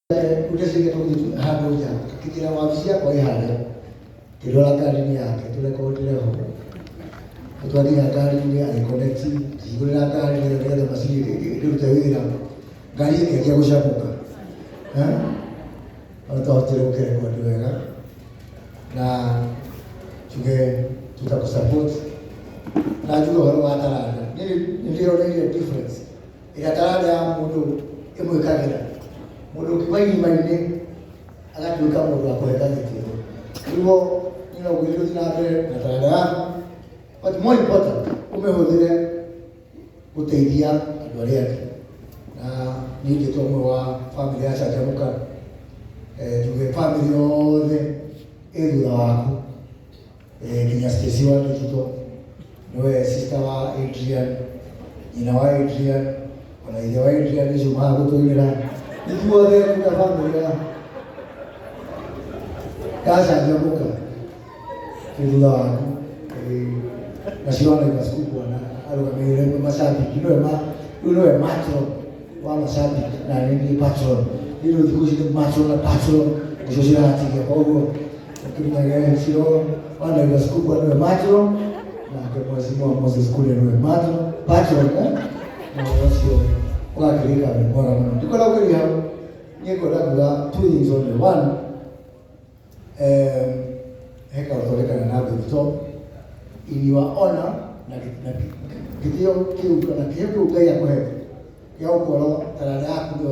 Ndeciria tũgũthiĩ handũ nja, akĩnjĩra wabici yakwa ĩ harĩa, ngĩrora ngari-inĩ yake tũrekondere ho. Twakinya ngari-inĩ agĩconnect, akĩhingũrĩra ngari nĩgetha macini ĩrute wĩra, ngari ĩkĩanjia gũcamũka. No nĩtwahotire gũkĩrekondi wega na njuge tũtakũ-support na njuge ũhoro wa taranda. Niĩ nĩndĩyoneire difference ĩrĩa taranda ya mũndũ ĩmwĩkagĩra. Mũndũ ũkiuma irima-inĩ agatuĩka mũndũ wa kũheka gĩtĩo. Nĩguo niĩ no ngwĩre ũthiĩ na mbere na taranda yaku, but more important ũmĩhũthĩre gũteithia andũ arĩa angĩ. Na niĩ njĩtwo ũmwe wa bamĩrĩ ya Canjamũka, njuge bamĩrĩ yothe ĩ thutha waku. Nginya Stacy wa digital niwe sister wa Adrian, nyina wa Adrian, ona ithe wa Adrian ũcio maha gũtũinĩra, ithuothe kuga bamĩrĩ ya yacanjamũka twĩ thutha waku. Nacio wana kubwa na arũgamĩrĩire macambiki, nĩwe ma rĩu nĩwe matron wa macambiki na nĩ niĩ patron. Niĩ rĩu thikũ ici nĩ matron na patron nĩcio ciratigia, koguo ũkĩmenyage Ciro wa Naivas kubwa nĩwe matron nake Mheshimiwa Moses Kuria nĩwe matron patron, na ũcio ũgakĩrĩka wĩ mwega mũno. Ndikwenda gũkĩria hau, niĩ ngwenda kuga two things only. One, he kaũndũ twarĩkana na Baby Top in your honor na gĩtĩo kĩu kana kĩheo kĩu Ngai akũhete gĩa gũkorwo taranda yaku nĩyo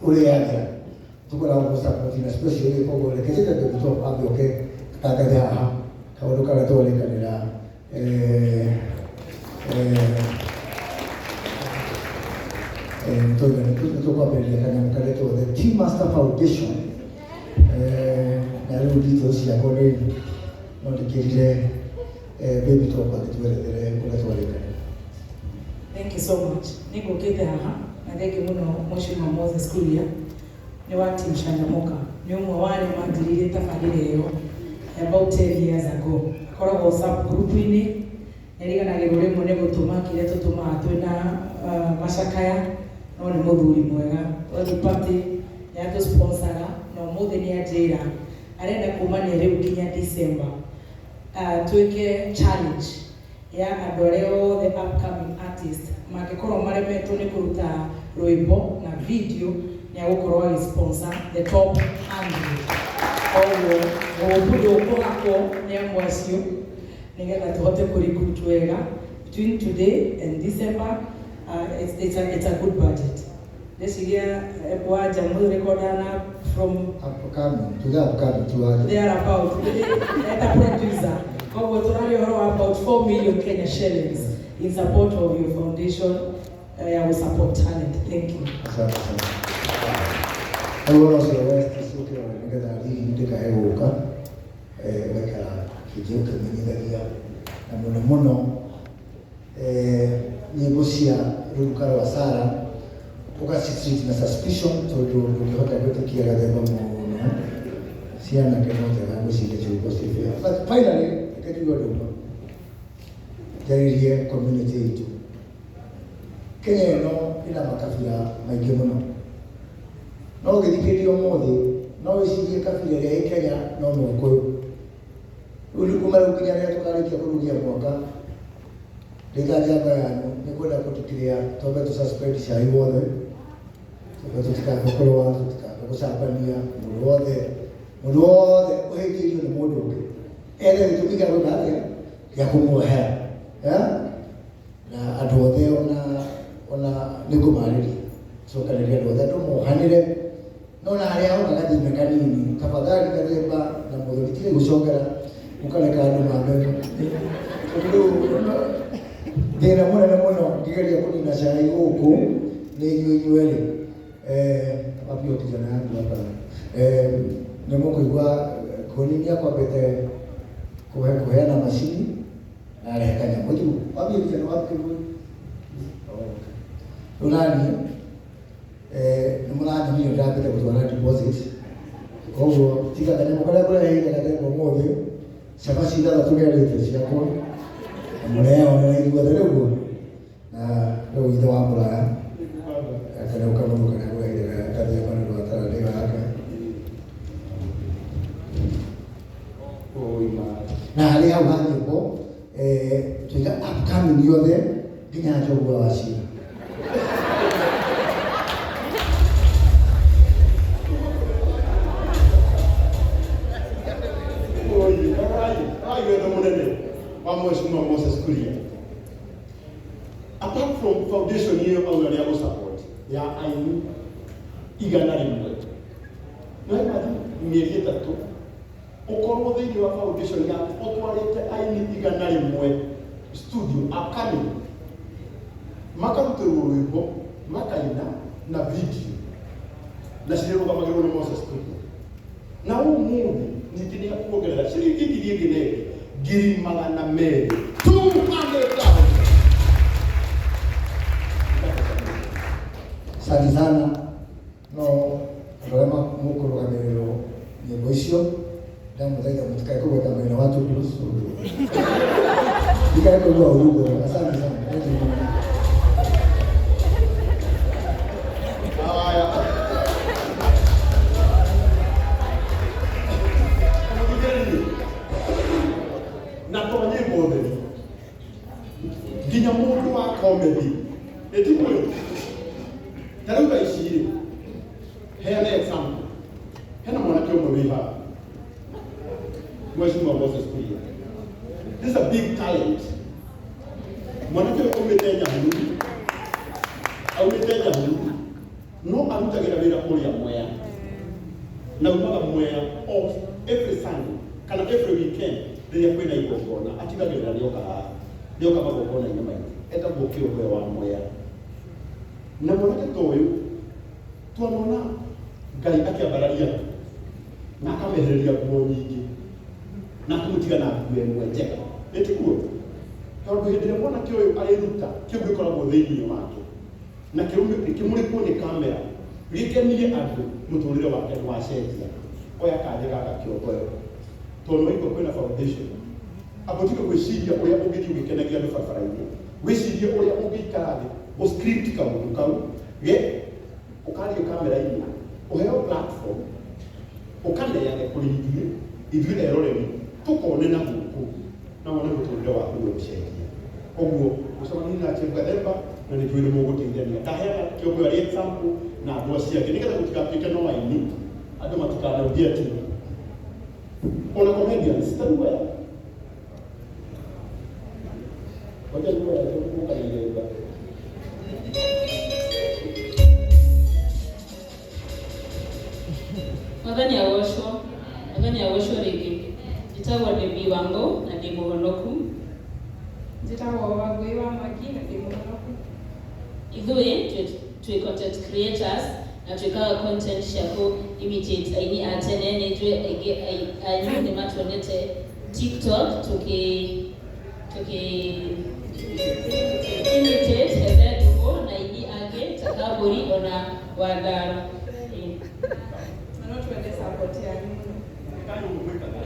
ũrĩagĩra, tũkoragwo gũ support na special ĩ. Koguo reke njĩte Baby Top ambe oke atangathe haha kaũndũ karĩa twarĩkanĩra. Nĩtũkwambĩrĩria kanyamũ karetwo the Team Master Foundation, na rĩu details ciakwa nĩ no ndĩkĩrire Baby Top agĩtwerethere ũrĩa twarĩkanĩra. Thank you so much. Nĩ ngũkĩte haha na thengiũ mũno Mheshimiwa Moses Kuria nĩ wa team Canjamũka. Nĩ ũmwe wa arĩa manjĩrĩirie tabarĩra ĩyo about 10 years ago. Akoragwo WhatsApp group-inĩ, nĩariganagĩrwo rĩmwe nĩ gũtũma kĩrĩa tũtũmaga twĩna macakaya, no nĩ mũthuri mwega. Twathiĩ party nĩ atũ-sponsoraga na ũmũthĩ nĩ anjĩra arenda kumania rĩu nginya December twĩke challenge ya andũ arĩa othe upcoming artist mangĩkorwo maremetwo nĩ kũruta rwĩmbo na video, nĩ agũkorwo agĩ sponsor the top 100. Koguo gũkũ ndũkũhakwo nĩ amwe acio nĩgetha tũhote kũ recruit wega between today and December. It's a good budget. Ndeciria wanja mũrekonda na from upcoming to the upcoming to there about eta producer, koguo tũraria ũhoro wa about 4 million Kenya shillings in support of your foundation ya gũ support talent. Thank you. Asante sana. Rĩu ũhoro ũcio West ũkĩrora nĩgetha riri ndĩkae gũka, ũgaikara kĩnjĩ ũkĩmenyithagia na mũno mũno nyĩmbo cia rũruka rwa Sara ũgacitreat na suspicion, tondũ ndũngĩhota gwĩtĩkia gathemba mũno cianake no njega ngwĩciria ciũko ci fair. But finally, reke njuge ũndũ ũmwe njarĩrie community itũ. Kenya ĩno ĩna makabira maingĩ mũno, no ũgĩthikĩrĩria ũmũthĩ no wĩcirie kabira ĩrĩa ĩ Kenya no Mũgĩkũyũ. Rĩu nĩ kuma rĩu nginya rĩrĩa tũkarĩkia kũrugia mwaka ndĩ ta njamba yanyu nĩ kwenda kũndikĩrĩa twambe tũ suspend cai wothe, twambe tũtikambe kũrũa, tũtikambe gũcambania. Mũndũ wothe, mũndũ wothe ũhĩtĩirio nĩ mũndũ ũngĩ ethe gĩtũmi gĩa gwĩka atĩa, gĩa kũmuohera. Na andũ othe ona nĩ ngũmarĩria cokanĩria andũ othe, andũ mohanĩre, no na harĩa hoka gathime kanini, tafadhali gathemba na mũthoni tigai gũcokera mũkareka andũ mambe, tondũ rĩu thĩna mũnene mũno ngĩgeria kũnina cai gũkũ nĩ inyuĩ inyuerĩ. Wapi kijana yangu hapa, nĩ mũkũigua kũni nĩ akwambĩte kũheana macini na arehe kanyamũ tu. Wapi kijana, wapi? Rĩu naniĩ nĩ mũranyonire ndĩrambĩte gũtwara deposit, koguo tiga kanyamũ karĩa ngũreheire gathemba ũmũthĩ, cabaci ithathatũ nĩarĩte ciakwa na mũreyonera ithuothe rĩu ũguo. Na rĩu ithe wa mũraya akaneuka mũndũ karĩa ngũreheire gathemba nĩ ũndũ wa taranda ĩyo ya Hau ha nyĩmbo tuiga upcoming yothe nginya Njogua wa Cira. Wendo munene wa Mheshimiwa Moses Kuria. Apart from foundation iyo auga rĩa gũ-support ya aini 100, no imagine mĩeri 3 ũkorwo thĩinĩ wa foundation yaku ũtwarĩte aini 100 studio upcoming, makarutĩrwo rwĩmbo, makaina na video na cirĩrũgamagĩrwo nĩ Moses Kuria. Na ũmũthĩ ningĩ nĩ akuongerera ciringi ngiri ĩngĩ na ĩngĩ 200,000, 200,000. Asante sana. No andũ arĩa mũkũrũgamĩrĩrwo nyĩmbo icio, ndamũthaitha mũtikae kũgweta mwena wa Too Close tondũ ndikae kũigua ũru ngoro. Asante sana. Thank you mũno. Haya. Mũthikĩrĩrie. Na to nyĩmbo theri, nginya mũndũ wa comedy ĩtiguo ta rĩu thaa ici rĩ, heane example, hena mwanake ũmwe wĩ haha, Mheshimiwa Moses Kuria. This is a big talent. Mwanake ũyũ aumĩte Nyahururu, aumĩte Nyahururu, no arutagĩra wĩra kũrĩa Mwea, na umaga Mwea off every Sunday kana every weekend rĩrĩa kwĩna igongona, atigagĩrĩra nĩoka haha, nĩoka magongona-inĩ maitũ. Etagwo Kĩongoyo wa Mwea. Na mwanake ta ũyũ twanona Ngai akĩambararia na akamehereria nguo nyingĩ na akamũtiga na nguo ĩmwe njega, ĩtiguo? Tondũ hĩndĩ ĩrĩa mwanake ũyũ arĩruta kĩu gĩkoragwo thĩinĩ wake na kĩmũrĩkwo nĩ kamera gĩkenie andũ, mũtũrĩre wake nĩ wacenjia. Oya kanya gaka, Kĩongoyo, tondũ waigua kwĩna foundation, amba ũtige gwĩciria ũrĩa ũngĩthiĩ ũgĩkenagia andũ barabara-inĩ, wĩcirie ũrĩa ũngĩikara thĩ ũ-script kaũndũ kau ge ũkarie kamera-inĩ, ũheo platform, ũkaneane kũrĩ ithuĩ, ithuĩ eroreri tũkone na gũkũ na wone mũtũrĩre waku nĩ ũgũcenjia. Koguo mũcemanie na Chief Gathemba na nĩ njũĩ nĩ mũgũteithania. Ndaheana Kĩongo arĩ example na andũ acio angĩ nĩgetha gũtigatuĩke no aini, andũ matikanauge atĩ ona comedians ta rĩu aya. Ngoja rĩu aya tũgũka na iremba. Mwathani agocwo. Mwathani agocwo rĩngĩ. Njĩtagwo Debbie Wango na ndĩ mũhonoku. Njĩtagwo Wangũi wa Mwangi na ndĩ mũhonoku. Ithuĩ twĩ content creators na twĩkaga content cia kũ imitate aini a tene. Nĩ njũĩ aingĩ anyu nĩ matuonete TikTok tũkĩ imitate Heather Ndũng'ũ na aini angĩ ta Kambũri ona Wandara. Ĩĩ. Na no twende support yanyu mũno. Kanyũ gwĩkaga.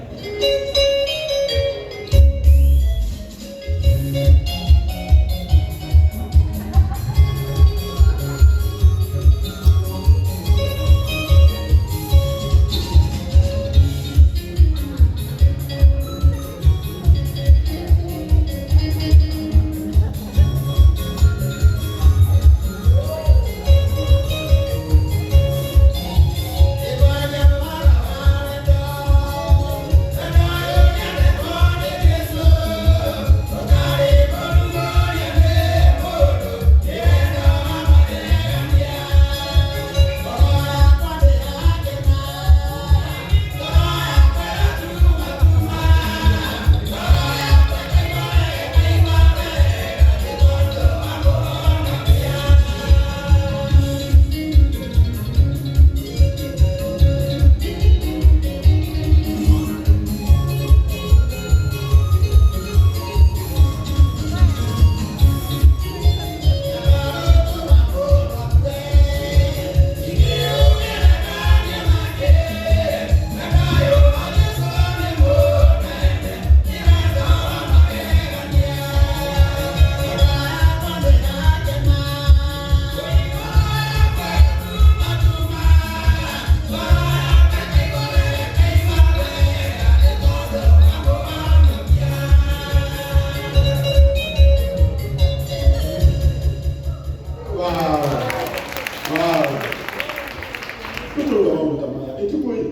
Rĩu tũrauga maũndũ ta maya ĩtiguo ĩ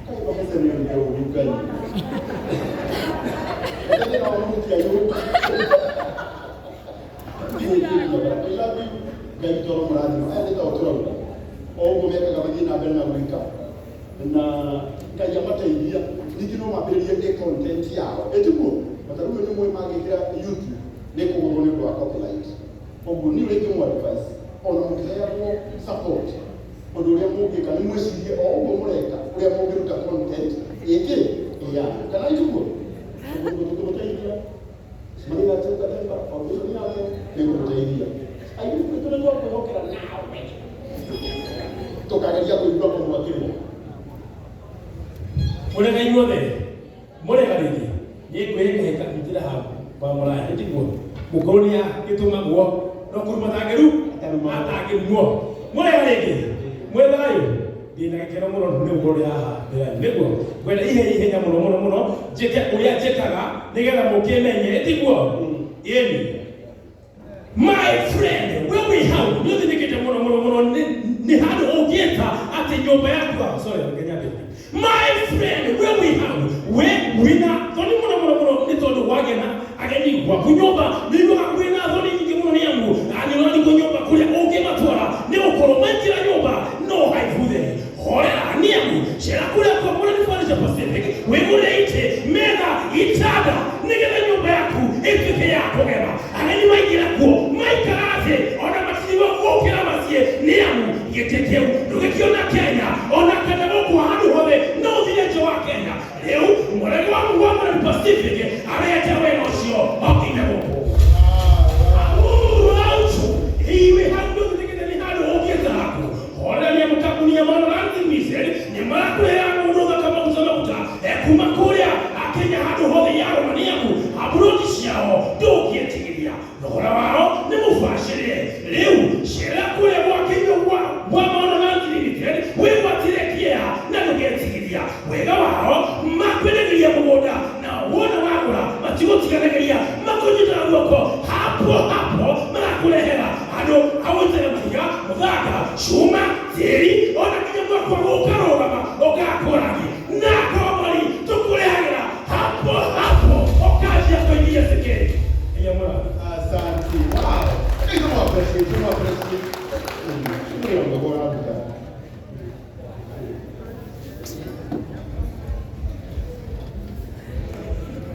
kaĩ professor nĩ onire ũru Ngai. Ĩtagĩra wa mũtia yũ. Ngai toro mũrathima. Aya nĩ tao tũrauga. O ũguo mekaga mathiĩ na mbere na gwĩka. Na Ngai amateithia. Ningĩ no mambĩrĩrie ĩ content yao. Ĩtiguo? Ota rĩu nĩ mũĩ mangĩkĩra YouTube nĩ kũgũrwo nĩ ũndũ wa copyright. Ũguo niĩ ũrĩa ingĩmũ advise ona mũkĩheagwo support ũndũ ũrĩa mũngĩka nĩ mwĩcirie o ũguo mũreka ũrĩa mũngĩruta content ĩngĩ ĩyanyu kana itiguo ũguo nĩguo tũngĩmũteithia Maria Chunga Themba foundation yake nĩ kũmũteithia airĩtu aitũ nĩ twakwĩhokera nawe tũkageria kũigua kũmwakĩrwo. Mũrega inyuothe, mũrega rĩngĩ. Nĩ ngwĩhĩkahĩka njĩra hau kwa mũraya nĩtiguo mũkũrũ nĩ agĩtũmagwo no kũruma atangĩru atangĩrumwo. Mũrega rĩngĩ, mwĩ thayũ. Ndĩna gĩkeno mũno nĩ gũkorwo ndĩ haha mbere yanyu. Nĩguo ngwenda ihenya ihenya mũno mũno mũno njĩke ũrĩa njĩkaga nĩgetha mũkĩmenye ĩtiguo ĩni. My friend, we wĩ hau nĩ ũthĩnĩkĩte mũno mũno mũno nĩ nĩ handũ ũngĩta atĩ nyũmba yaku ah, sorry reke nyambĩrĩrie. My friend, we wĩ hau we wĩna thoni mũno mũno mũno nĩ tondũ wagĩa na ageni gwaku nyũmba nĩ ũiguaga wĩna thoni nyingĩ mũno nĩ amu ah, nĩ ũrarigwo nyũmba kũrĩa ũngĩmatwara nĩ gũkorwo maingĩra nyũmba no haibuthe horera nĩ amu cera kũrĩa kwa Mũrĩmi Furniture Pacific wĩgũrĩre itĩ metha itanda nĩgetha nyũmba yaku ĩtuĩke ya kũgema ageni maingĩra kuo maikara thĩ ona matirigwo gũkĩra maciĩ nĩ amu gĩtĩ kĩu ndũgĩkĩona Kenya ona kana gũkũ handũ hothe no ũthire nja wa Kenya rĩu mũremi wa wa Mũrĩmi Pacific arete wĩra ũcio okite gũkũ iwe handũ thĩgĩte nĩ handũ ũngĩte haku horania mũkambuni ya Manoranthi Mission nĩ marakũrehera.